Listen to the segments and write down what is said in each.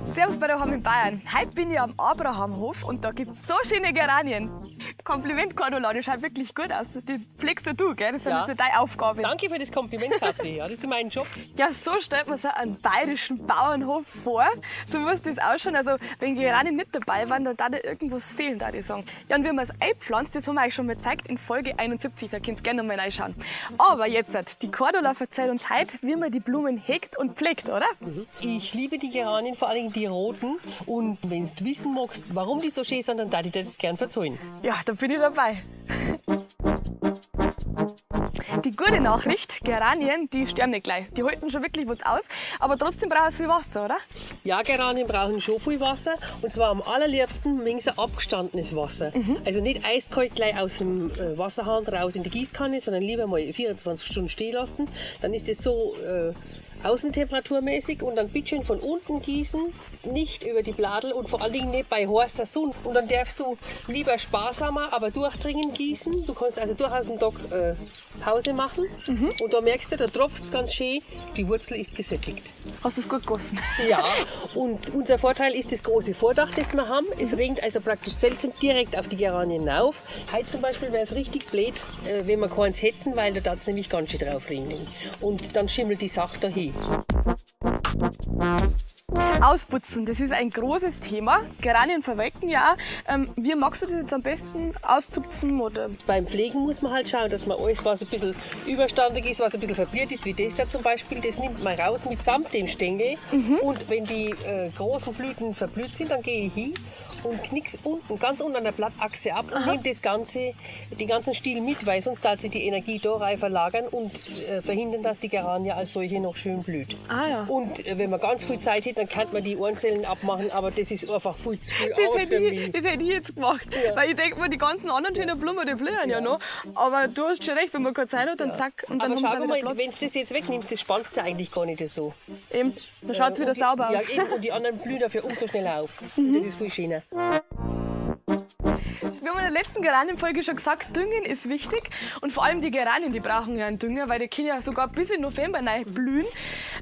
Servus bei Daheim in Bayern. Heute bin ich am Abrahamhof und da gibt's so schöne Geranien. Kompliment, Cordula, die schaut wirklich gut aus. Die pflegst ja du, gell? Das ist Ja. ja deine Aufgabe. Danke für das Kompliment, Kathi. Ja, das ist mein Job. Ja, so stellt man sich einen bayerischen Bauernhof vor. So muss das ausschauen. Also, wenn Geranien nicht dabei waren, dann darf da irgendwas fehlen, da ich sagen. Ja, und wie man es einpflanzt, das haben wir euch schon mal gezeigt in Folge 71. Da könnt ihr gerne noch mal reinschauen. Aber jetzt, die Cordula erzählt uns heute, wie man die Blumen hegt und pflegt, oder? Ich liebe die Geranien, vor allem die roten. Und wenn du wissen magst, warum die so schön sind, dann darf ich dir das gern verzeihen. Ja, da bin ich dabei. Die gute Nachricht, Geranien, die sterben nicht gleich. Die halten schon wirklich was aus, aber trotzdem brauchen sie viel Wasser, oder? Ja, Geranien brauchen schon viel Wasser. Und zwar am allerliebsten wegen so abgestandenes Wasser. Also nicht eiskalt gleich aus dem Wasserhahn raus in die Gießkanne, sondern lieber mal 24 Stunden stehen lassen. Dann ist es so außentemperaturmäßig und dann bitteschön von unten gießen, nicht über die Bladel und vor allen Dingen nicht bei heißer Sonne. Und dann darfst du lieber sparsamer, aber durchdringend gießen. Du kannst also durchaus einen Tag Pause machen. Und da merkst du, da tropft es ganz schön, die Wurzel ist gesättigt. Hast du es gut gegossen? Ja, und unser Vorteil ist das große Vordach, das wir haben. Es regnet also praktisch selten direkt auf die Geranien rauf. Heute zum Beispiel wäre es richtig blöd, wenn wir keins hätten, weil da darf es nämlich ganz schön drauf regnen. Und dann schimmelt die Sache dahin. Ausputzen, das ist ein großes Thema. Geranien verwelken ja auch. Wie magst du das jetzt am besten auszupfen? Oder? Beim Pflegen muss man halt schauen, dass man alles, was ein bisschen überstandig ist, was ein bisschen verbliert ist, wie das da zum Beispiel, das nimmt man raus mitsamt dem Stängel. Und wenn die großen Blüten verblüht sind, dann gehe ich hin und knick's unten, ganz unten an der Blattachse ab und nehme den ganzen Stiel mit, weil sonst darf sich die Energie da rein verlagern und verhindern, dass die Geranie als solche noch schön blüht. Ah, ja. Und wenn man ganz viel Zeit hat, dann kann man die Ohrenzellen abmachen, aber das ist einfach viel zu viel Das Arbeit hätte für ich, mich. das hätte ich jetzt gemacht. Weil ich denke mir, die ganzen anderen schönen Blumen, die blühen ja noch. Aber du hast schon recht, wenn man keine Zeit hat, dann zack, und dann Aber haben schau sie auch mal, wieder Platz. wenn du das jetzt wegnimmst, das spannst du eigentlich gar nicht so. Eben, dann schaut es wieder Und die, sauber aus. Ja, eben, und die anderen blühen dafür umso schneller auf. Und das ist viel schöner. Wir haben in der letzten Geranienfolge schon gesagt, Düngen ist wichtig. Und vor allem die Geranien, die brauchen ja einen Dünger, weil die können ja sogar bis in November neu blühen.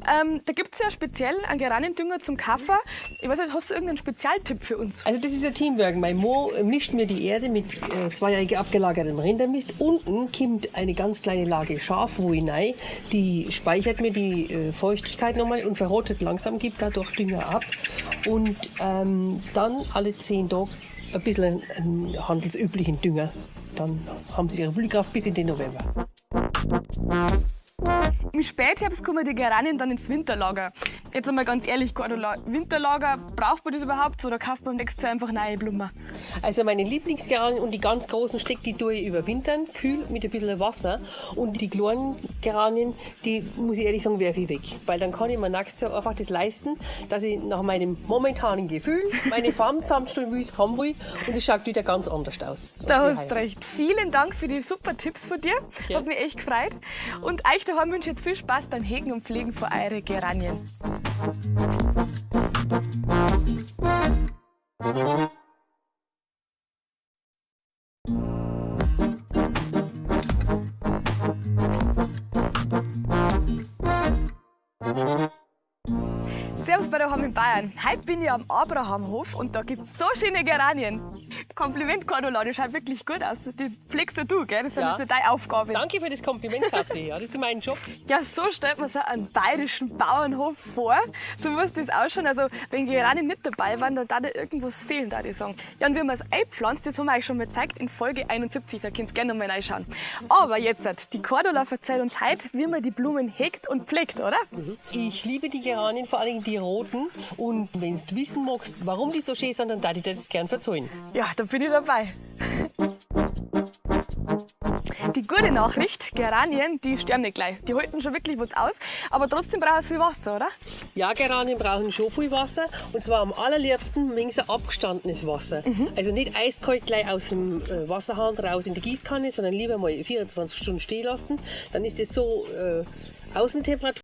Da gibt's ja speziell einen Geraniendünger zum Kaffee. Ich weiß nicht, hast du irgendeinen Spezialtipp für uns? Also das ist ein Teamwork. Mein Mo mischt mir die Erde mit zweijährig abgelagertem Rindermist. Unten kommt eine ganz kleine Lage Schafwohl hinein. Die speichert mir die Feuchtigkeit nochmal und verrottet langsam, gibt dadurch Dünger ab. Und dann alle 10 Tage ein bisschen einen handelsüblichen Dünger. Dann haben sie ihre Blühkraft bis in den November. Im Spätherbst kommen die Geranien dann ins Winterlager. Jetzt einmal ganz ehrlich, Cordula, Winterlager, braucht man das überhaupt oder kauft man nächstes Jahr einfach neue Blumen? Also meine Lieblingsgeranien und die ganz großen Steck, die tue ich überwintern, kühl mit ein bisschen Wasser. Und die kleinen Geranien, die muss ich ehrlich sagen, werfe ich weg. Weil dann kann ich mir nächstes Jahr einfach das leisten, dass ich nach meinem momentanen Gefühl meine Farm zusammenstellen will, wie ich es haben will. Und es schaut wieder ganz anders aus. Da als hast du heuer. recht. Vielen Dank für die super Tipps von dir. Ja. Hat mich echt gefreut. Und euch daheim wünsche ich jetzt viel Spaß beim Hegen und Pflegen von euren Geranien. Servus bei Daheim in Bayern. Heute bin ich am Abrahamhof und da gibt's so schöne Geranien. Kompliment, Cordula, die schaut wirklich gut aus. Die pflegst ja du, gell? Das ist Ja. ja deine Aufgabe. Danke für das Kompliment, Kathi. Ja, das ist mein Job. Ja, so stellt man sich einen bayerischen Bauernhof vor. So muss das ausschauen. Also, wenn Geranien nicht dabei waren, dann darf da irgendwas fehlen, da ich sagen. Ja, und wie man es einpflanzt, das haben wir euch schon mal gezeigt in Folge 71. Da könnt ihr gerne noch mal reinschauen. Aber jetzt, die Cordula erzählt uns heute, wie man die Blumen hegt und pflegt, oder? Ich liebe die Geranien, vor allem die roten. Und wenn du wissen magst, warum die so schön sind, dann darf ich dir das gern verzeihen. Ja, da bin ich dabei. Die gute Nachricht, Geranien, die sterben nicht gleich. Die halten schon wirklich was aus, aber trotzdem brauchen sie viel Wasser, oder? Ja, Geranien brauchen schon viel Wasser. Und zwar am allerliebsten wegen so abgestandenes Wasser. Also nicht eiskalt gleich aus dem Wasserhahn raus in die Gießkanne, sondern lieber mal 24 Stunden stehen lassen. Dann ist das so außentemperaturmäßig.